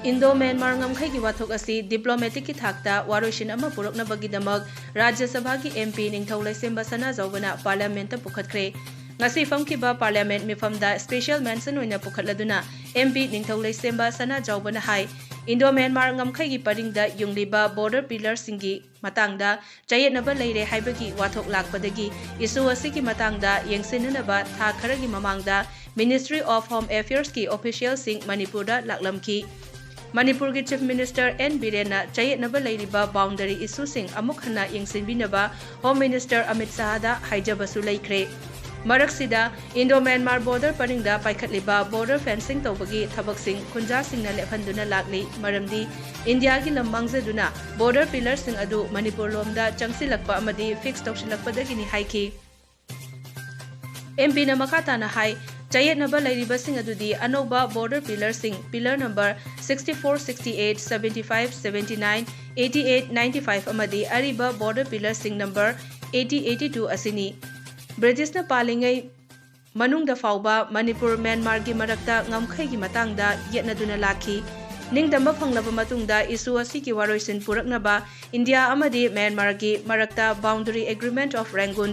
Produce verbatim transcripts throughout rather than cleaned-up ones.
Indo Myanmar ꯉꯝꯈꯩꯒꯤ ꯋꯥꯊꯣꯛ ꯑꯁꯤ ꯗꯤꯄ꯭ꯂꯣꯃꯦꯇꯤꯛꯀꯤ ꯊꯥꯛꯇ ꯋꯥꯔꯣꯏꯁꯤꯟ ꯑꯃ ꯄꯨꯔꯛꯅꯕꯒꯤꯗꯃꯛ ꯔꯥꯖ꯭ꯌ ꯁꯚꯥꯒꯤ MP ꯅꯤꯡꯊꯧ ꯂꯩꯁꯦꯝꯕ ꯁꯅꯥꯖꯥꯎꯕꯅ ꯄꯥꯔꯂꯤꯌꯥꯃꯦꯟꯠꯇ ꯄꯨꯈꯠꯈ꯭ꯔꯦ꯫ ꯉꯁꯤ ꯐꯝꯈꯤꯕ ꯄꯥꯔꯂꯤꯌꯥꯃꯦꯟꯠ ꯃꯤꯐꯝꯗ special mention ꯑꯣꯏꯅ ꯄꯨꯈꯠꯂꯗꯨꯅ MP ꯅꯤꯡꯊꯧ ꯂꯩꯁꯦꯝꯕ ꯁꯅꯥꯖꯥꯎꯕꯅ ꯍꯥꯏ, ꯏꯟꯗꯣ ꯃ꯭ꯌꯥꯟꯃꯥꯔ ꯉꯝꯈꯩꯒꯤ ꯄꯔꯤꯡꯗ ꯌꯨꯡꯂꯤꯕ border pillarꯁꯤꯡꯒꯤ ꯃꯇꯥꯡꯗ ꯆꯌꯦꯠꯅꯕ ꯂꯩꯔꯦ ꯍꯥꯏꯕꯒꯤ ꯋꯥꯊꯣꯛ ꯂꯥꯛꯄꯗꯒꯤ issue ꯑꯁꯤꯒꯤ ꯃꯇꯥꯡꯗ ꯌꯦꯡꯁꯤꯟꯅꯅꯕ ꯊꯥ ꯈꯔꯒꯤ ꯃꯃꯥꯡꯗ Ministry of Home Affairsꯀꯤ officialꯁꯤꯡ ꯃꯅꯤꯄꯨꯔꯗ ꯂꯥꯛꯂꯝꯈꯤ꯫ ꯃꯅꯤꯄꯨꯔꯒꯤ Chief Minister N ꯕꯤꯔꯦꯟꯅ ꯆꯌꯦꯠꯅꯕ ꯂꯩꯔꯤꯕ boundary issueꯁꯤꯡ ꯑꯃꯨꯛ ꯍꯟꯅ ꯌꯦꯡꯁꯤꯟꯕꯤꯅꯕ Home Minister ꯑꯃꯤꯠ ꯁꯥꯍꯗ ꯍꯥꯏꯖꯕꯁꯨ ꯂꯩꯈ꯭ꯔꯦ꯫ ꯃꯔꯛꯁꯤꯗ, Indo Myanmar border ꯄꯔꯤꯡꯗ ꯄꯥꯏꯈꯠꯂꯤꯕ border fencing ꯇꯧꯕꯒꯤ ꯊꯕꯛꯁꯤꯡ ꯈꯨꯟꯖꯥꯁꯤꯡꯅ ꯂꯦꯞꯍꯟꯗꯨꯅ ꯂꯥꯛꯂꯤ꯫ ꯃꯔꯝꯗꯤ ꯏꯟꯗꯤꯌꯥꯒꯤ ꯂꯝ ꯃꯥꯡꯖꯗꯨꯅ border pillarꯁꯤꯡ ꯑꯗꯨ ꯃꯅꯤꯄꯨꯔ ꯂꯣꯝꯗ ꯆꯪꯁꯤꯜꯂꯛꯄ ꯑꯃꯗꯤ fix ꯇꯧꯁꯤꯜꯂꯛꯄꯗꯒꯤꯅꯤ ꯍꯥꯏꯈꯤ꯫ MPꯅ ꯃꯈꯥ ꯇꯥꯅ ꯍꯥꯏ, ꯆꯌꯦꯠꯅꯕ ꯂꯩꯔꯤꯕꯁꯤꯡ ꯑꯗꯨꯗꯤ ꯑꯅꯧꯕ border pillarꯁꯤꯡ, pillar number sixty four, sixty eight, seventy five, seventy nine, eighty eight, ninety five ꯑꯃꯗꯤ ꯑꯔꯤꯕ border pillarꯁꯤꯡ number eighty, eighty two ꯑꯁꯤꯅꯤ꯫ ꯕ꯭ꯔꯤꯇꯤꯁꯅ ꯄꯥꯜꯂꯤꯉꯩ ꯃꯅꯨꯡꯗ ꯐꯥꯎꯕ ꯃꯅꯤꯄꯨꯔ ꯃ꯭ꯌꯥꯟꯃꯥꯔꯒꯤ ꯃꯔꯛꯇ ꯉꯝꯈꯩꯒꯤ ꯃꯇꯥꯡꯗ ꯌꯦꯠꯅꯗꯨꯅ ꯂꯥꯛꯈꯤ꯫ ꯅꯤꯡꯇꯝꯕ ꯐꯪꯂꯕ ꯃꯇꯨꯡꯗ issue ꯑꯁꯤꯒꯤ ꯋꯥꯔꯣꯏꯁꯤꯟ ꯄꯨꯔꯛꯅꯕ ꯏꯟꯗꯤꯌꯥ ꯑꯃꯗꯤ ꯃ꯭ꯌꯥꯟꯃꯥꯔꯒꯤ ꯃꯔꯛꯇ Boundary Agreement of Rangoon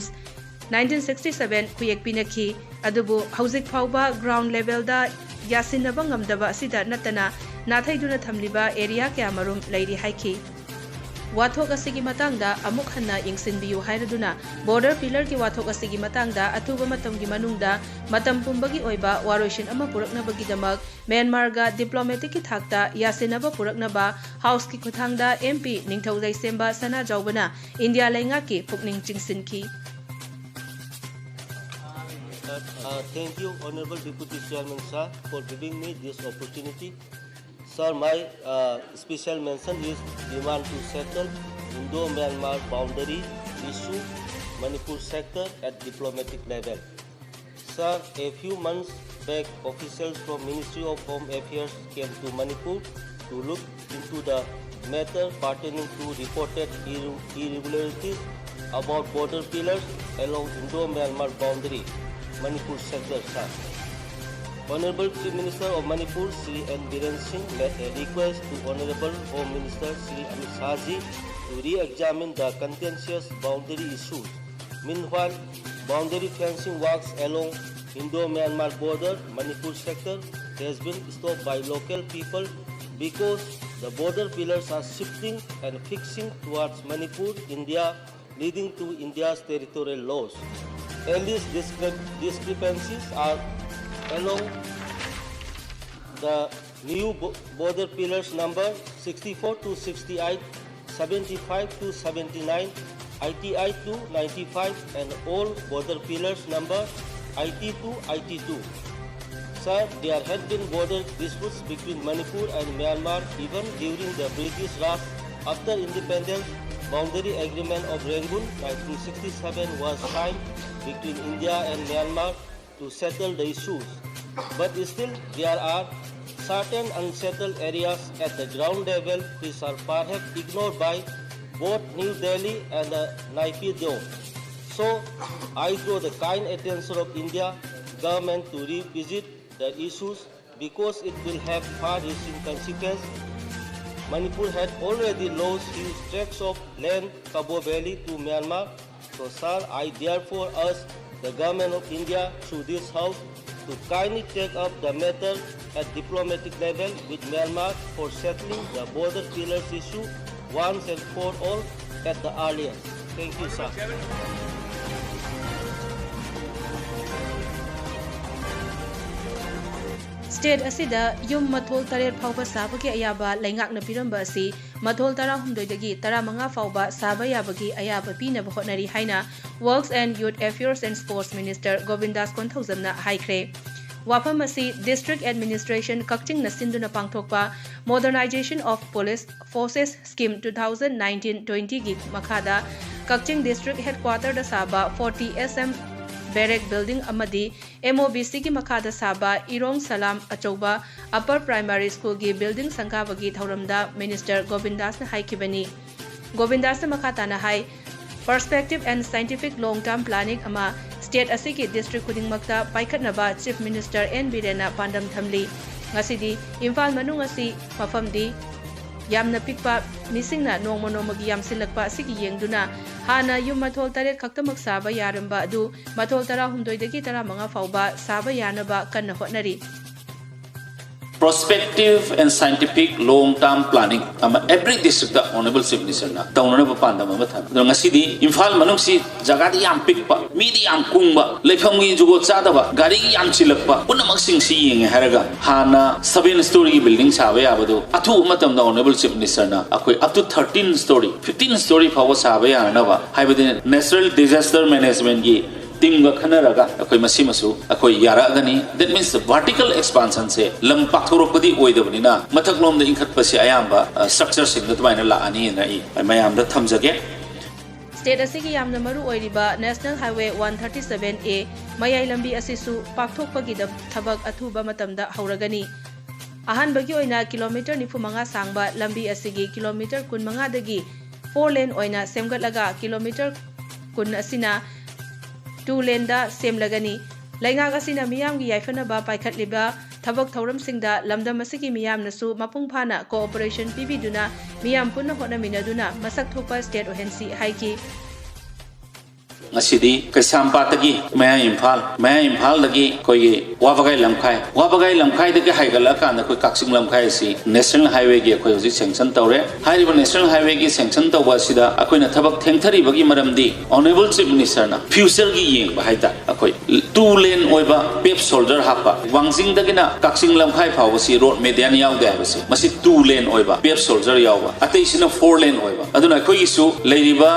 nineteen sixty seven ꯈꯨꯌꯦꯛ ꯄꯤꯅꯈꯤ꯫ ꯑꯗꯨꯕꯨ ꯍꯧꯖꯤꯛ ꯐꯥꯎꯕ ground levelꯗ ꯌꯥꯁꯤꯟꯅꯕ ꯉꯝꯗꯕ ꯑꯁꯤꯗ ꯅꯠꯇꯅ ꯅꯥꯊꯩꯗꯨꯅ ꯊꯝꯂꯤꯕ area ꯀꯌꯥꯃꯔꯨꯝ ꯂꯩꯔꯤ ꯍꯥꯏꯈꯤ꯫ ꯋꯥꯊꯣꯛ ꯑꯁꯤꯒꯤ ꯃꯇꯥꯡꯗ ꯑꯃꯨꯛ ꯍꯟꯅ ꯌꯦꯡꯁꯤꯟꯕꯤꯌꯨ ꯍꯥꯏꯔꯗꯨꯅ border pillarꯒꯤ ꯋꯥꯊꯣꯛ ꯑꯁꯤꯒꯤ ꯃꯇꯥꯡꯗ ꯑꯊꯨꯕ ꯃꯇꯝꯒꯤ ꯃꯅꯨꯡꯗ ꯃꯇꯝ ꯄꯨꯝꯕꯒꯤ ꯑꯣꯏꯕ ꯋꯥꯔꯣꯏꯁꯤꯟ ꯑꯃ ꯄꯨꯔꯛꯅꯕꯒꯤꯗꯃꯛ ꯃ꯭ꯌꯥꯟꯃꯥꯔꯒ diplomaticꯀꯤ ꯊꯥꯛꯇ ꯌꯥꯁꯤꯟꯅꯕ ꯄꯨꯔꯛꯅꯕ Houseꯀꯤ ꯈꯨꯠꯊꯥꯡꯗ MP ꯅꯤꯡꯊꯧ ꯂꯩꯁꯦꯝꯕ ꯁꯅꯥꯖꯥꯎꯕꯅ ꯏꯟꯗꯤꯌꯥ ꯂꯩꯉꯥꯛꯀꯤ ꯄꯨꯛꯅꯤꯡ ꯆꯤꯡꯁꯤꯟꯈꯤ꯫ Uh, thank you, Honorable Deputy Chairman sir, for giving me this opportunity. Sir, my uh, special mention is demand to settle Indo-Myanmar boundary issue, Manipur sector at diplomatic level. Sir, a few months back, officials from Ministry of Home Affairs came to Manipur to look into the matter pertaining to reported irre- irregularities about border pillars along Indo-Myanmar boundary, Manipur sector, sir. Honorable Chief Minister of Manipur, Shri N Biren Singh, made a request to Honorable Home Minister Shri Amit Shah ji to re-examine the contentious boundary issues. Meanwhile, boundary fencing works along Indo-Myanmar border, Manipur sector, has been stopped by local people because the border pillars are shifting and fixing towards Manipur, India, leading to India's territorial laws. Alleged discre-, discrepancies are along the new bo-, border pillars number sixty-four to sixty-eight, seventy-five to seventy-nine, eighty-eight to ninety-five, and all border pillars number eighty to eighty-two. Sir, there had been border disputes between Manipur and Myanmar even during the British Raj. After independence, boundary agreement of Rangoon nineteen sixty-seven was signed between India and Myanmar to settle the issues. But still, there are certain unsettled areas at the ground level which are perhaps ignored by both New Delhi and the Naypyidaw. So, I draw the kind attention of India government to revisit the issues because it will have far-reaching consequences. Manipur had already lost huge tracts of land, Kabaw Valley, to Myanmar. So, sir, I therefore urge the government of India through this house to kindly take up the matter at diplomatic level with Myanmar for settling the border pillars issue once and for all at the earliest. Thank you, sir. State ꯑꯁꯤꯗ ꯌꯨꯝ ꯃꯊꯣꯜ ꯇꯔꯦꯠ ꯐꯥꯎꯕ ꯁꯥꯕꯒꯤ ꯑꯌꯥꯕ ꯂꯩꯉꯥꯛꯅ ꯄꯤꯔꯝꯕ ꯑꯁꯤ ꯃꯊꯣꯜ ꯇꯔꯥꯍꯨꯝꯗꯣꯏꯗꯒꯤ ꯇꯔꯥꯃꯉꯥ ꯐꯥꯎꯕ ꯁꯥꯕ ꯌꯥꯕꯒꯤ ꯑꯌꯥꯕ ꯄꯤꯅꯕ ꯍꯣꯠꯅꯔꯤ ꯍꯥꯏꯅ Works and Youth Affairs and Sports Minister ꯒꯣꯕꯤꯟꯗꯥꯁ ꯀꯣꯟꯊꯧꯖꯝꯅ ꯍꯥꯏꯈ꯭ꯔꯦ꯫ ꯋꯥꯐꯝ ꯑꯁꯤ District Administration ꯀꯛꯆꯤꯡꯅ ꯁꯤꯟꯗꯨꯅ ꯄꯥꯡꯊꯣꯛꯄ Modernization of Police Forces Scheme two thousand nineteen twenty ꯒꯤ ꯃꯈꯥꯗ ꯀꯛꯆꯤꯡ District Headquarter ꯗ ꯁꯥꯕ forty S M barrack building ꯑꯃꯗꯤ M O B C ꯒꯤ ꯃꯈꯥꯗ ꯁꯥꯕ ꯏꯔꯣꯡ ꯁꯂꯥꯝ ꯑꯆꯧꯕ Upper Primary School ꯒꯤ building ꯁꯪꯒꯥꯕꯒꯤ ꯊꯧꯔꯝꯗ Minister ꯒꯣꯕꯤꯟꯗꯥꯁꯅ ꯍꯥꯏꯈꯤꯕꯅꯤ꯫ ꯒꯣꯕꯤꯟꯗꯥꯁꯅ ꯃꯈꯥ ꯇꯥꯅ ꯍꯥꯏ, Perspective and scientific long term planning ꯑꯃ ꯁ꯭ꯇꯦꯠ ꯑꯁꯤꯒꯤ ꯗꯤꯁꯇ꯭ꯔꯤꯛ ꯈꯨꯗꯤꯡꯃꯛꯇ ꯄꯥꯏꯈꯠꯅꯕ ꯆꯤꯐ ꯃꯤꯅꯤꯁꯇꯔ ꯑꯦꯟ ꯕꯤꯔꯦꯟꯅ ꯄꯥꯟꯗꯝ ꯊꯝꯂꯤ꯫ ꯉꯁꯤꯗꯤ ꯏꯝꯐꯥꯜ ꯃꯅꯨꯡ ꯑꯁꯤ ꯃꯐꯝꯗꯤ ꯌꯥꯝꯅ ꯄꯤꯛꯄ, ꯃꯤꯁꯤꯡꯅ ꯅꯣꯡꯃ ꯅꯣꯡꯃꯒꯤ ꯌꯥꯝꯁꯤꯜꯂꯛꯄ ꯑꯁꯤꯒꯤ ꯌꯦꯡꯗꯨꯅ ꯍꯥꯟꯅ ꯌꯨꯝ ꯃꯊꯣꯜ ꯇꯔꯦꯠ ꯈꯛꯇꯃꯛ ꯁꯥꯕ ꯌꯥꯔꯝꯕ ꯑꯗꯨ ꯃꯊꯣꯜ ꯇꯔꯥꯍꯨꯝꯗꯣꯏꯗꯒꯤ ꯇꯔꯥꯃꯉꯥ ꯐꯥꯎꯕ ꯁꯥꯕ ꯌꯥꯅꯕ ꯀꯟꯅ ꯍꯣꯠꯅꯔꯤ꯫ Prospective and scientific long term planning ꯑꯃ every district ꯇ Honorable Chief Minister ꯅ ꯇꯧꯅꯅꯕ ꯄꯥꯟꯗꯝ ꯑꯃ ꯊꯝꯃꯤ꯫ ꯑꯗꯨꯅ ꯉꯁꯤꯗꯤ ꯏꯝꯐꯥꯜ ꯃꯅꯨꯡꯁꯤ ꯖꯒꯥꯗꯤ ꯌꯥꯝ ꯄꯤꯛꯄ, ꯃꯤꯗꯤ ꯌꯥꯝ ꯀꯨꯡꯕ, ꯂꯩꯐꯝꯒꯤ ꯖꯨꯒꯣꯠ ꯆꯥꯗꯕ, ꯒꯥꯔꯤꯒꯤ ꯌꯥꯝ ꯆꯤꯜꯂꯛꯄ, ꯄꯨꯝꯅꯃꯛꯁꯤꯡꯁꯤ ꯌꯦꯡꯉꯦ ꯍꯥꯏꯔꯒ ꯍꯥꯟꯅ seven story ꯒꯤ building ꯁꯥꯕ ꯌꯥꯕꯗꯨ ꯑꯊꯨꯕ ꯃꯇꯝꯗ Honorable Chief Minister ꯅ ꯑꯩꯈꯣꯏ up to thirteen story, fifteen story ꯐꯥꯎꯕ ꯁꯥꯕ ꯌꯥꯅꯅꯕ, ꯍꯥꯏꯕꯗꯤ natural disaster management ꯀꯤ team ꯒ ꯈꯟꯅꯔꯒ ꯑꯩꯈꯣꯏ ꯃꯁꯤꯃꯁꯨ ꯑꯩꯈꯣꯏ ꯌꯥꯔꯛꯑꯒꯅꯤ꯫ That means vertical expansion ꯁꯦ ꯂꯝ ꯄꯥꯛꯊꯣꯔꯛꯄꯗꯤ ꯑꯣꯏꯗꯕꯅꯤꯅ ꯃꯊꯛꯂꯣꯝꯗ ꯏꯟꯈꯠꯄꯁꯦ ꯑꯌꯥꯝꯕ, ꯑ, structure ꯁꯤꯡꯗ ꯑꯗꯨꯃꯥꯏꯅ ꯂꯥꯛꯑꯅꯤꯅ ꯑꯩ ꯃꯌꯥꯝꯗ ꯊꯝꯖꯒꯦ꯫ ꯁ꯭ꯇꯦꯠ ꯑꯁꯤꯒꯤ ꯌꯥꯝꯅ ꯃꯔꯨ ꯑꯣꯏꯔꯤꯕ national highway one thirty seven A ꯃꯌꯥꯏ ꯂꯝꯕꯤ ꯑꯁꯤꯁꯨ ꯄꯥꯛꯊꯣꯛꯄꯒꯤ ꯊꯕꯛ ꯑꯊꯨꯕ ꯃꯇꯝꯗ ꯍꯧꯔꯒꯅꯤ꯫ ꯑꯍꯥꯟꯕꯒꯤ ꯑꯣꯏꯅ ꯀꯤꯂꯣꯃꯤꯇꯔ ꯅꯤꯐꯨ ꯃꯉꯥ ꯁꯥꯡꯕ ꯂꯝꯕꯤ ꯑꯁꯤꯒꯤ ꯀꯤꯂꯣꯃꯤꯇꯔ ꯀꯨꯟ ꯃꯉꯥꯗꯒꯤ four lane ꯑꯣꯏꯅ ꯁꯦꯝꯒꯠꯂꯒ ꯀꯤꯂꯣꯃꯤꯇꯔ ꯀꯨꯟ ꯑꯁꯤꯅ two lane ꯗ ꯁꯦꯝꯂꯒꯅꯤ꯫ ꯂꯩꯉꯥꯛ ꯑꯁꯤꯅ ꯃꯤꯌꯥꯝꯒꯤ ꯌꯥꯏꯐꯅꯕ ꯄꯥꯏꯈꯠꯂꯤꯕ ꯊꯕꯛ ꯊꯧꯔꯝꯁꯤꯡꯗ ꯂꯝꯗꯝ ꯑꯁꯤꯒꯤ ꯃꯤꯌꯥꯝꯅꯁꯨ ꯃꯄꯨꯡ ꯐꯥꯅ cooperation ꯄꯤꯕꯤꯗꯨꯅ ꯃꯤꯌꯥꯝ ꯄꯨꯟꯅ ꯍꯣꯠꯅꯃꯤꯟꯅꯗꯨꯅ ꯃꯁꯛ ꯊꯣꯛꯄ ꯁ꯭ꯇꯦꯠ ꯑꯣꯏꯍꯟꯁꯤ ꯍꯥꯏꯈꯤ꯫ ꯉꯁꯤꯗꯤ ꯀꯩꯁꯥꯝꯄꯥꯠꯇꯒꯤ ꯃꯌꯥꯏ ꯏꯝꯐꯥꯜ, ꯃꯌꯥꯏ ꯏꯝꯐꯥꯜꯗꯒꯤ ꯑꯩꯈꯣꯏꯒꯤ ꯋꯥꯕꯒꯥꯏ ꯂꯝꯈꯥꯏ, ꯋꯥꯕꯒꯥꯏ ꯂꯝꯈꯥꯏꯗꯒꯤ ꯍꯥꯏꯒꯠꯂꯛꯑꯀꯥꯟꯗ ꯑꯩꯈꯣꯏ ꯀꯛꯆꯤꯡ ꯂꯝꯈꯥꯏ ꯑꯁꯤ ꯅꯦꯁꯅꯦꯜ ꯍꯥꯏꯋꯦꯒꯤ ꯑꯩꯈꯣꯏ ꯍꯧꯖꯤꯛ ꯁꯦꯡꯁꯟ ꯇꯧꯔꯦ꯫ ꯍꯥꯏꯔꯤꯕ ꯅꯦꯁꯅꯦꯜ ꯍꯥꯏꯋꯦꯒꯤ ꯁꯦꯡꯁꯟ ꯇꯧꯕ ꯑꯁꯤꯗ ꯑꯩꯈꯣꯏꯅ ꯊꯕꯛ ꯊꯦꯡꯊꯔꯤꯕꯒꯤ ꯃꯔꯝꯗꯤ Honorable Chief Minister ꯅ future ꯒꯤ ꯌꯦꯡꯕ ꯍꯥꯏꯇꯥꯔꯦ, ꯑꯩꯈꯣꯏ two lane ꯑꯣꯏꯕ pave shoulder ꯍꯥꯞꯄ, ꯋꯥꯡꯖꯤꯡꯗꯒꯤꯅ ꯀꯛꯆꯤꯡ ꯂꯝꯈꯥꯏ ꯐꯥꯎꯕꯁꯤ road median ꯌꯥꯎꯗꯦ ꯍꯥꯏꯕꯁꯦ, ꯃꯁꯤ two lane ꯑꯣꯏꯕ, pave shoulder ꯌꯥꯎꯕ, ꯑꯇꯩꯁꯤꯅ four lane ꯑꯣꯏꯕ꯫ ꯑꯗꯨꯅ ꯑꯩꯈꯣꯏꯒꯤꯁꯨ ꯂꯩꯔꯤꯕ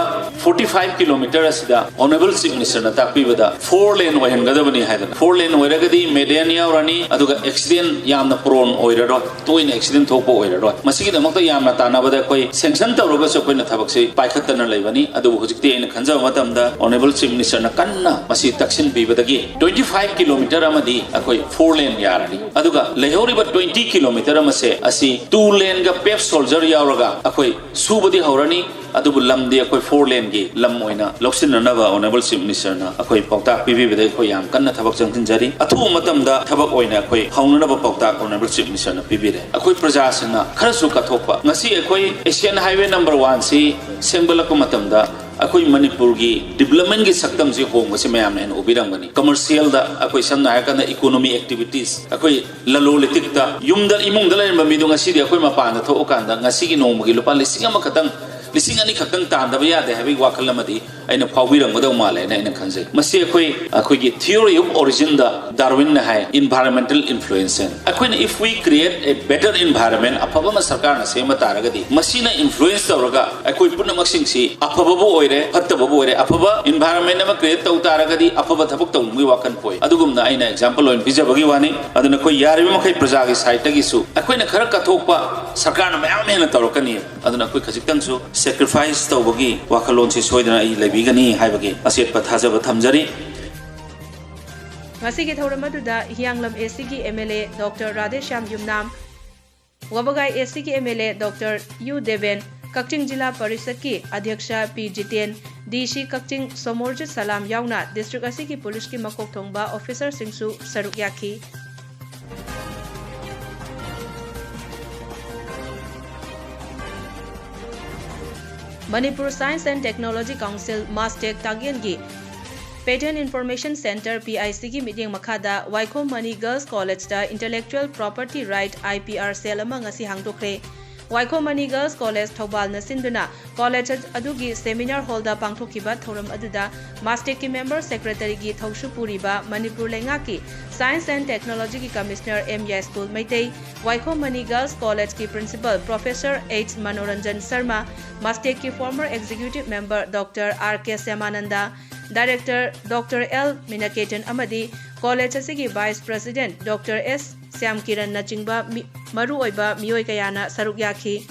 forty five kilometer ꯑꯁꯤꯗ Honorable Chief Minister ꯅ ꯇꯥꯛꯄꯤꯕꯗ four lane ꯑꯣꯏꯍꯟꯒꯗꯕꯅꯤ ꯍꯥꯏꯗꯅ, four lane ꯑꯣꯏꯔꯒꯗꯤ median ꯌꯥꯎꯔꯅꯤ, ꯑꯗꯨꯒ accident ꯌꯥꯝꯅ prone ꯑꯣꯏꯔꯔꯣꯏ, ꯇꯣꯏꯅ accident ꯊꯣꯛꯄ ꯑꯣꯏꯔꯔꯣꯏ꯫ ꯃꯁꯤꯒꯤꯗꯃꯛꯇ ꯌꯥꯝꯅ ꯇꯥꯟꯅꯕꯗ ꯑꯩꯈꯣꯏ ꯁꯦꯡꯁꯟ ꯇꯧꯔꯒꯁꯨ ꯑꯩꯈꯣꯏꯅ ꯊꯕꯛꯁꯤ ꯄꯥꯏꯈꯠꯇꯅ ꯂꯩꯕꯅꯤ꯫ ꯑꯗꯨꯕꯨ ꯍꯧꯖꯤꯛꯇꯤ ꯑꯩꯅ ꯈꯟꯖꯕ ꯃꯇꯝꯗ Honorable Chief Minister ꯅ ꯀꯟꯅ ꯃꯁꯤ ꯇꯛꯁꯤꯟꯕꯤꯕꯗꯒꯤ twenty five kilometer ꯑꯃꯗꯤ ꯑꯩꯈꯣꯏ four lane ꯌꯥꯔꯅꯤ, ꯑꯗꯨꯒ ꯂꯩꯍꯧꯔꯤꯕ twenty kilometer ꯑꯃꯁꯦ ꯑꯁꯤ two lane ꯒ pave shoulder ꯌꯥꯎꯔꯒ ꯑꯩꯈꯣꯏ ꯁꯨꯕꯗꯤ ꯍꯧꯔꯅꯤ꯫ ꯑꯗꯨꯕꯨ ꯂꯝꯗꯤ ꯑꯩꯈꯣꯏ ꯐꯣꯔ ꯂꯦꯟꯒꯤ ꯂꯝ ꯑꯣꯏꯅ ꯂꯧꯁꯤꯟꯅꯅꯕ ꯑꯣꯅꯔꯦꯕꯜ ꯆꯤꯐ ꯃꯤꯅꯤꯁꯇꯔꯅ ꯑꯩꯈꯣꯏ ꯄꯥꯎꯇꯥꯛ ꯄꯤꯕꯤꯕꯗ ꯑꯩꯈꯣꯏ ꯌꯥꯝ ꯀꯟꯅ ꯊꯕꯛ ꯆꯪꯁꯤꯟꯖꯔꯤ꯫ ꯑꯊꯨꯕ ꯃꯇꯝꯗ ꯊꯕꯛ ꯑꯣꯏꯅ ꯑꯩꯈꯣꯏ ꯍꯧꯅꯅꯕ ꯄꯥꯎꯇꯥꯛ ꯑꯣꯅꯔꯦꯕꯜ ꯆꯤꯐ ꯃꯤꯅꯤꯁꯇꯔꯅ ꯄꯤꯕꯤꯔꯦ꯫ ꯑꯩꯈꯣꯏ ꯄ꯭ꯔꯖꯥꯁꯤꯡꯅ ꯈꯔꯁꯨ ꯀꯠꯊꯣꯛꯄ, ꯉꯁꯤ ꯑꯩꯈꯣꯏ ꯑꯦꯁꯤꯌꯥꯟ ꯍꯥꯏꯋꯦ ꯅꯝꯕꯔ ꯋꯥꯟꯁꯤ ꯁꯦꯝꯒꯠꯂꯛꯄ ꯃꯇꯝꯗ ꯑꯩꯈꯣꯏ ꯃꯅꯤꯄꯨꯔꯒꯤ ꯗꯤꯕ꯭ꯂꯞꯃꯦꯟꯒꯤ ꯁꯛꯇꯝꯁꯤ ꯍꯣꯡꯕꯁꯤ ꯃꯌꯥꯝꯅ ꯍꯦꯟꯅ ꯎꯕꯤꯔꯝꯒꯅꯤ꯫ ꯀꯃꯔꯁꯤꯌꯦꯜꯗ ꯑꯩꯈꯣꯏ ꯁꯝꯅ ꯍꯥꯏꯔꯀꯥꯟꯗ ꯏꯀꯣꯅꯣꯃꯤ ꯑꯦꯛꯇꯤꯚꯤꯇꯤꯁ, ꯑꯩꯈꯣꯏ ꯂꯂꯣꯟ ꯏꯇꯤꯛꯇ ꯌꯨꯝꯗ ꯏꯃꯨꯡꯗ ꯂꯩꯔꯝꯕ ꯃꯤꯗꯣ ꯉꯁꯤꯗꯤ ꯑꯩꯈꯣꯏ ꯃꯄꯥꯟꯗ ꯊꯣꯛꯑꯀꯥꯟꯗ ꯉꯁꯤꯒꯤ ꯅꯣꯡꯃꯒꯤ ꯂꯨꯄꯥ ꯂꯤꯁꯤꯡ ꯑꯃꯈꯛꯇꯪ, ꯂꯤꯁꯤꯡ ꯑꯅꯤ ꯈꯛꯇꯪ ꯇꯥꯟꯗꯕ ꯌꯥꯗꯦ ꯍꯥꯏꯕꯒꯤ ꯋꯥꯈꯜ ꯑꯃꯗꯤ ꯑꯩꯅ ꯐꯥꯎꯕꯤꯔꯝꯒꯗꯧ ꯃꯥꯜꯂꯦꯅ ꯑꯩꯅ ꯈꯟꯖꯩ꯫ ꯃꯁꯤ ꯑꯩꯈꯣꯏ, ꯑꯩꯈꯣꯏꯒꯤ theory of originꯗ ꯗꯥꯔꯋꯤꯟꯅ high, environmental influence ꯍꯥꯏꯅ꯫ ꯑꯩꯈꯣꯏꯅ if we create a better environment, ꯑꯐꯕ ꯑꯃ ꯁꯔꯀꯥꯔꯅ ꯁꯦꯝꯕ ꯇꯥꯔꯒꯗꯤ ꯃꯁꯤꯅ ꯏꯟꯐ꯭ꯂꯨꯌꯦꯟꯁ ꯇꯧꯔꯒ ꯑꯩꯈꯣꯏ ꯄꯨꯝꯅꯃꯛꯁꯤꯡꯁꯤ ꯑꯐꯕꯕꯨ ꯑꯣꯏꯔꯦ, ꯐꯠꯇꯕꯕꯨ ꯑꯣꯏꯔꯦ, ꯑꯐꯕ ꯏꯟꯚꯥꯏꯔꯣꯟꯃꯦꯟ ꯑꯃ ꯀ꯭ꯔꯤꯌꯦꯠ ꯇꯧ ꯇꯥꯔꯒꯗꯤ ꯑꯐꯕ ꯊꯕꯛ ꯇꯧꯅꯕꯒꯤ ꯋꯥꯈꯜ ꯄꯣꯛꯏ꯫ ꯑꯗꯨꯒꯨꯝꯅ ꯑꯩꯅ ꯑꯦꯛꯖꯥꯝꯄꯜ ꯑꯣꯏꯅ ꯄꯤꯖꯕꯒꯤ ꯋꯥꯅꯤ꯫ ꯑꯗꯨꯅ ꯑꯩꯈꯣꯏ ꯌꯥꯔꯤꯕ ꯃꯈꯩ ꯄ꯭ꯔꯖꯥꯒꯤ ꯁꯥꯏꯠꯇꯒꯤꯁꯨ ꯑꯩꯈꯣꯏꯅ ꯈꯔ ꯀꯠꯊꯣꯛꯄ ꯁꯔꯀꯥꯔꯅ ꯃꯌꯥꯝ ꯍꯦꯟꯅ ꯇꯧꯔꯛꯀꯅꯤ꯫ ꯑꯗꯨꯅ ꯑꯩꯈꯣꯏ ꯈꯖꯤꯛꯇꯪꯁꯨ ꯁꯦꯀ꯭ꯔꯤꯐꯥꯏꯁ ꯇꯧꯕꯒꯤ ꯋꯥꯈꯜꯂꯣꯟꯁꯤ ꯁꯣꯏꯗꯅ ꯑꯩ ꯂꯩꯕꯤꯒꯅꯤ ꯍꯥꯏꯕꯒꯤ ꯑꯆꯦꯠꯄ ꯊꯥꯖꯕ ꯊꯝꯖꯔꯤ꯫ ꯉꯁꯤꯒꯤ ꯊꯧꯔꯝ ꯑꯗꯨꯗ ꯍꯤꯌꯥꯡꯂꯝ ꯑꯦꯁꯤꯒꯤ M L A doctor Radheshyam Yumnam, ꯋꯥꯕꯒꯥꯏ ꯑꯦꯁꯤꯒꯤ M L A doctor Yu Deven, Kakching Zila ꯄꯔꯤꯁꯠꯀꯤ ꯑꯗ꯭ꯌꯛꯁ P Jiten, D C Kakching Somorjit ꯁꯂꯥꯝ ꯌꯥꯎꯅ ꯗꯤꯁꯇ꯭ꯔꯤꯛ ꯑꯁꯤꯒꯤ ꯄꯨꯂꯤꯁꯀꯤ ꯃꯀꯣꯛ ꯊꯣꯡꯕ ꯑꯣꯐꯤꯁꯔꯁꯤꯡꯁꯨ ꯁꯔꯨꯛ ꯌꯥꯈꯤ꯫ Manipur Science and Technology Council, Mastek ꯇꯥꯛꯌꯦꯟꯒꯤ Patent Information Centre, P I ꯁꯤꯒꯤ ꯃꯤꯠꯌꯦꯡ ꯃꯈꯥꯗ ꯋꯥꯏꯈꯣꯝ ꯃꯅꯤ ꯒꯔꯜꯁ ꯀꯣꯂꯦꯖꯇ Intellectual Property Right, I P R, cell ꯑꯃ ꯉꯁꯤ ꯍꯥꯡꯗꯣꯛꯈ꯭ꯔꯦ꯫ ꯋꯥꯏꯈꯣꯝ ꯃꯅꯤ ꯒꯔꯜꯁ ꯀꯣꯂꯦꯖ ꯊꯧꯕꯥꯜꯅ ꯁꯤꯟꯗꯨꯅ ꯀꯣꯂꯦꯖ ꯑꯗꯨꯒꯤ ꯁꯦꯃꯤꯅꯥꯔ ꯍꯣꯜꯗ ꯄꯥꯡꯊꯣꯛꯈꯤꯕ ꯊꯧꯔꯝ ꯑꯗꯨꯗ ꯃꯥꯁꯇꯦꯛꯀꯤ ꯃꯦꯝꯕꯔ ꯁꯦꯀ꯭ꯔꯦꯇꯔꯤꯒꯤ ꯊꯧꯁꯨ ꯄꯨꯔꯤꯕ ꯃꯅꯤꯄꯨꯔ ꯂꯩꯉꯥꯛꯀꯤ Science and Technologyꯒꯤ commissioner M Yaiskul Meitei, Waikhom Mani girls ꯀꯣꯂꯦꯖꯀꯤ principal professor H Manoranjan Sharma, ꯃꯥꯁꯇꯦꯛꯀꯤ former executive member doctor R K Shyamananda, director doctor L Minaketan ꯑꯃꯗꯤ ꯀꯣꯂꯦꯖ ꯑꯁꯤꯒꯤ ꯚꯥꯏꯁ ꯄ꯭ꯔꯦꯁꯤꯗꯦꯟꯠ ꯗꯣꯛꯇꯔ ꯑꯦꯁ ꯁ꯭ꯌꯥꯝꯀꯤꯔꯟꯅꯆꯤꯡꯕ ꯃꯤ-, ꯃꯔꯨꯑꯣꯏꯕ ꯃꯤꯑꯣꯏ ꯀꯌꯥꯅ ꯁꯔꯨꯛ ꯌꯥꯈꯤ꯫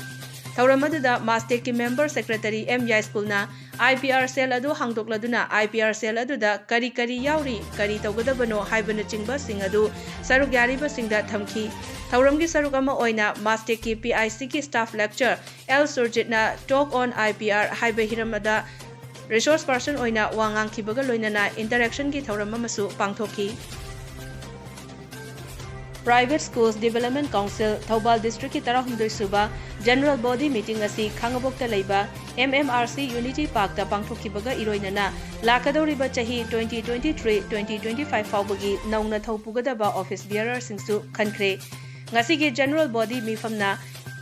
ꯊꯧꯔꯝ ꯑꯗꯨꯗ ꯃꯥꯁꯇꯦꯛꯀꯤ ꯃꯦꯝꯕꯔ ꯁꯦꯀ꯭ꯔꯦꯇꯔꯤ ꯑꯦꯝ ꯌꯥꯏꯁ꯭ꯀꯨꯜꯅ IPR cell ꯑꯗꯨ ꯍꯥꯡꯗꯣꯛꯂꯗꯨꯅ IPR cell ꯑꯗꯨꯗ ꯀꯔꯤ ꯀꯔꯤ ꯌꯥꯎꯔꯤ, ꯀꯔꯤ ꯇꯧꯒꯗꯕꯅꯣ ꯍꯥꯏꯕꯅꯆꯤꯡꯕꯁꯤꯡ ꯑꯗꯨ ꯁꯔꯨꯛ ꯌꯥꯔꯤꯕꯁꯤꯡꯗ ꯊꯝꯈꯤ꯫ ꯊꯧꯔꯝꯒꯤ ꯁꯔꯨꯛ ꯑꯃ ꯑꯣꯏꯅ MASTECꯀꯤ PICꯒꯤ staff lecturer L ꯁꯨꯔꯖꯤꯠꯅ Talk on IPR ꯍꯥꯏꯕ ꯍꯤꯔꯝ ꯑꯗꯨꯗ resource person ꯑꯣꯏꯅ ꯋꯥ ꯉꯥꯡꯈꯤꯕꯒ ꯂꯣꯏꯅꯅ interactionꯒꯤ ꯊꯧꯔꯝ ꯑꯃꯁꯨ ꯄꯥꯡꯊꯣꯛꯈꯤ꯫ Private Schools Development Council Thoubal districtꯀꯤ ꯇꯔꯥꯍꯨꯝꯗꯣꯏ ꯁꯨꯕ general body meeting ꯑꯁꯤ ꯈꯥꯉꯕꯣꯛꯇ ꯂꯩꯕ MMRC Unity Parkꯇ ꯄꯥꯡꯊꯣꯛꯈꯤꯕꯒ ꯏꯔꯣꯏꯅꯅ ꯂꯥꯛꯀꯗꯧꯔꯤꯕ ꯆꯍꯤ twenty twenty-three twenty twenty-five ꯐꯥꯎꯕꯒꯤ ꯅꯧꯅ ꯊꯧ ꯄꯨꯒꯗꯕ office bearerꯁꯤꯡꯁꯨ ꯈꯟꯈ꯭ꯔꯦ꯫ ꯉꯁꯤꯒꯤ general body ꯃꯤꯐꯝꯅ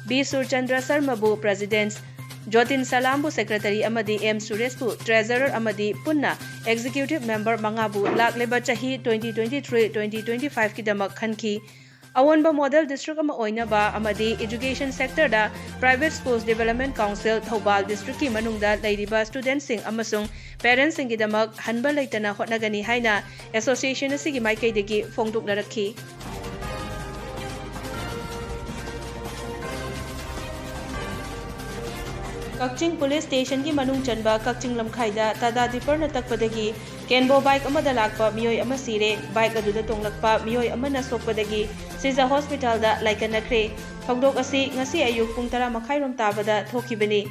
B Surchandra ꯁꯔꯃꯕꯨ president, ꯖꯣꯇꯤꯟ ꯁꯂꯥꯝꯕꯨ secretary ꯑꯃꯗꯤ M ꯁꯨꯔꯦꯁꯄꯨ treasurer ꯑꯃꯗꯤ ꯄꯨꯟꯅ executive member ꯃꯉꯥꯕꯨ ꯂꯥꯛꯂꯤꯕ ꯆꯍꯤ twenty twenty-three twenty twenty-fiveꯀꯤꯗꯃꯛ ꯈꯟꯈꯤ꯫ ꯑꯑꯣꯟꯕ model district ꯑꯃ ꯑꯣꯏꯅꯕ ꯑꯃꯗꯤ education sectorꯗ Private Schools Development Council Thoubal districtꯀꯤ ꯃꯅꯨꯡꯗ ꯂꯩꯔꯤꯕ studentꯁꯤꯡ ꯑꯃꯁꯨꯡ parentsꯁꯤꯡꯒꯤꯗꯃꯛ ꯍꯟꯕ ꯂꯩꯇꯅ ꯍꯣꯠꯅꯒꯅꯤ ꯍꯥꯏꯅ association ꯑꯁꯤꯒꯤ ꯃꯥꯏꯀꯩꯗꯒꯤ ꯐꯣꯡꯗꯣꯛꯅꯔꯛꯈꯤ꯫ ꯀꯛꯆꯤꯡ police stationꯒꯤ ꯃꯅꯨꯡ ꯆꯟꯕ ꯀꯛꯆꯤꯡ ꯂꯝꯈꯥꯏꯗ ꯇꯥꯇꯥ ꯗꯤꯄꯔꯅ ꯇꯛꯄꯗꯒꯤ ꯀꯦꯟꯕꯣ bike ꯑꯃꯗ ꯂꯥꯛꯄ ꯃꯤꯑꯣꯏ ꯑꯃ ꯁꯤꯔꯦ꯫ Bike ꯑꯗꯨꯗ ꯇꯣꯡꯂꯛꯄ ꯃꯤꯑꯣꯏ ꯑꯃꯅ ꯁꯣꯛꯄꯗꯒꯤ ꯁꯤꯖ hospitalꯗ ꯂꯥꯏꯀꯠꯅꯈ꯭ꯔꯦ꯫ ꯊꯧꯗꯣꯛ ꯑꯁꯤ ꯉꯁꯤ ꯑꯌꯨꯛ ꯄꯨꯡ ꯇꯔꯥ ꯃꯈꯥꯏꯔꯣꯝ ꯇꯥꯕꯗ ꯊꯣꯛꯈꯤꯕꯅꯤ꯫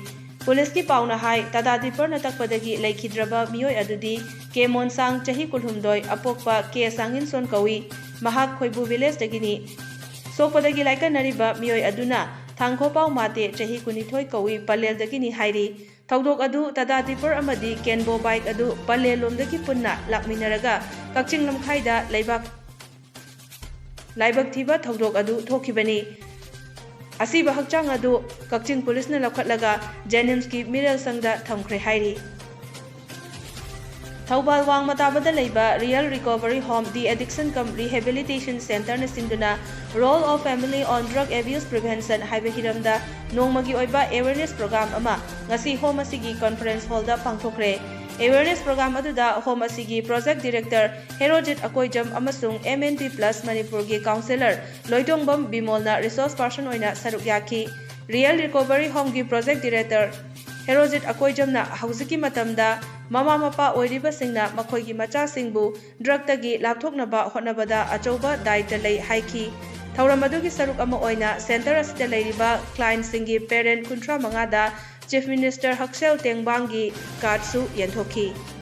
Policeꯀꯤ ꯄꯥꯎꯅ ꯍꯥꯏ, ꯇꯥꯇꯥ ꯗꯤꯄꯔꯅ ꯇꯛꯄꯗꯒꯤ ꯂꯩꯈꯤꯗ꯭ꯔꯕ ꯃꯤꯑꯣꯏ ꯑꯗꯨꯗꯤ ꯀꯦ ꯃꯣꯟꯁꯥꯡ, ꯆꯍꯤ ꯀꯨꯟꯍꯨꯝꯗꯣꯏ, ꯑꯄꯣꯛꯄ ꯀꯦ ꯁꯥꯡꯏꯟꯁꯣꯟ ꯀꯧꯏ꯫ ꯃꯍꯥꯛ ꯈꯣꯏꯕꯨ villageꯇꯒꯤꯅꯤ꯫ ꯁꯣꯛꯄꯗꯒꯤ ꯂꯥꯏꯀꯠꯅꯔꯤꯕ ꯃꯤꯑꯣꯏ ꯑꯗꯨꯅ ꯊꯥꯡꯈꯣꯄꯥꯎ ꯃꯥꯇꯦ, ꯆꯍꯤ ꯀꯨꯟꯅꯤꯊꯣꯏ ꯀꯧꯏ, ꯄꯂꯦꯜꯗꯒꯤꯅꯤ ꯍꯥꯏꯔꯤ꯫ ꯊꯧꯗꯣꯛ ꯑꯗꯨ ꯇꯥꯇꯥ ꯗꯤꯄꯔ ꯑꯃꯗꯤ ꯀꯦꯟꯕꯣ bike ꯑꯗꯨ ꯄꯂꯦꯜꯂꯣꯝꯗꯒꯤ ꯄꯨꯟꯅ ꯂꯥꯛꯃꯤꯟꯅꯔꯒ ꯀꯛꯆꯤꯡ ꯂꯝꯈꯥꯏꯗ ꯂꯩꯕꯥꯛ, ꯂꯥꯏꯕꯛ ꯊꯤꯕ ꯊꯧꯗꯣꯛ ꯑꯗꯨ ꯊꯣꯛꯈꯤꯕꯅꯤ꯫ ꯑꯁꯤꯕ ꯍꯛꯆꯥꯡ ꯑꯗꯨ ꯀꯛꯆꯤꯡ policeꯅ ꯂꯧꯈꯠꯂꯒ JNIMSꯀꯤ ꯃꯤꯔꯦꯜ ꯁꯪꯗ ꯊꯝꯈ꯭ꯔꯦ ꯍꯥꯏꯔꯤ꯫ ꯊꯧꯕꯥꯜ ꯋꯥꯡꯃ ꯇꯥꯕꯗ ꯂꯩꯕ Real Recovery Home, De-addiction cum Rehabilitation Centreꯅ ꯁꯤꯟꯗꯨꯅ Role of Family on Drug Abuse Prevention ꯍꯥꯏꯕ ꯍꯤꯔꯝꯗ ꯅꯣꯡꯃꯒꯤ ꯑꯣꯏꯕ awareness program ꯑꯃ ꯉꯁꯤ home ꯑꯁꯤꯒꯤ conference hallꯗ ꯄꯥꯡꯊꯣꯛꯈ꯭ꯔꯦ꯫ Awareness program ꯑꯗꯨꯗ home ꯑꯁꯤꯒꯤ project director ꯍꯦꯔꯣꯖꯤꯠ ꯑꯀꯣꯏꯖꯝ ꯑꯃꯁꯨꯡ MNT Plus ꯃꯅꯤꯄꯨꯔꯒꯤ counsellor ꯂꯣꯏꯇꯣꯡꯕꯝ ꯕꯤꯃꯣꯜꯅ resource person ꯑꯣꯏꯅ ꯁꯔꯨꯛ ꯌꯥꯈꯤ꯫ Real Recovery Homeꯒꯤ project director Herojit ꯑꯀꯣꯏꯖꯝꯅ ꯍꯧꯖꯤꯛꯀꯤ ꯃꯇꯝꯗ ꯃꯃꯥ ꯃꯄꯥ ꯑꯣꯏꯔꯤꯕꯁꯤꯡꯅ ꯃꯈꯣꯏꯒꯤ ꯃꯆꯥꯁꯤꯡꯕꯨ ꯗ꯭ꯔꯒꯇꯒꯤ ꯂꯥꯞꯊꯣꯛꯅꯕ ꯍꯣꯠꯅꯕꯗ ꯑꯆꯧꯕ ꯗꯥꯏꯇ ꯂꯩ ꯍꯥꯏꯈꯤ꯫ ꯊꯧꯔꯝ ꯑꯗꯨꯒꯤ ꯁꯔꯨꯛ ꯑꯃ ꯑꯣꯏꯅ ꯁꯦꯟꯇꯔ ꯑꯁꯤꯗ ꯂꯩꯔꯤꯕ ꯀ꯭ꯂꯥꯏꯟꯁꯤꯡꯒꯤ ꯄꯦꯔꯦꯟ ꯀꯨꯟꯊ꯭ꯔꯥ ꯃꯉꯥꯗ ꯆꯤꯐ ꯃꯤꯅꯤꯁꯇꯔ ꯍꯛꯁꯦꯜ ꯇꯦꯡꯕꯥꯡꯒꯤ ꯀꯥꯔꯗꯁꯨ ꯌꯦꯟꯊꯣꯛꯈꯤ꯫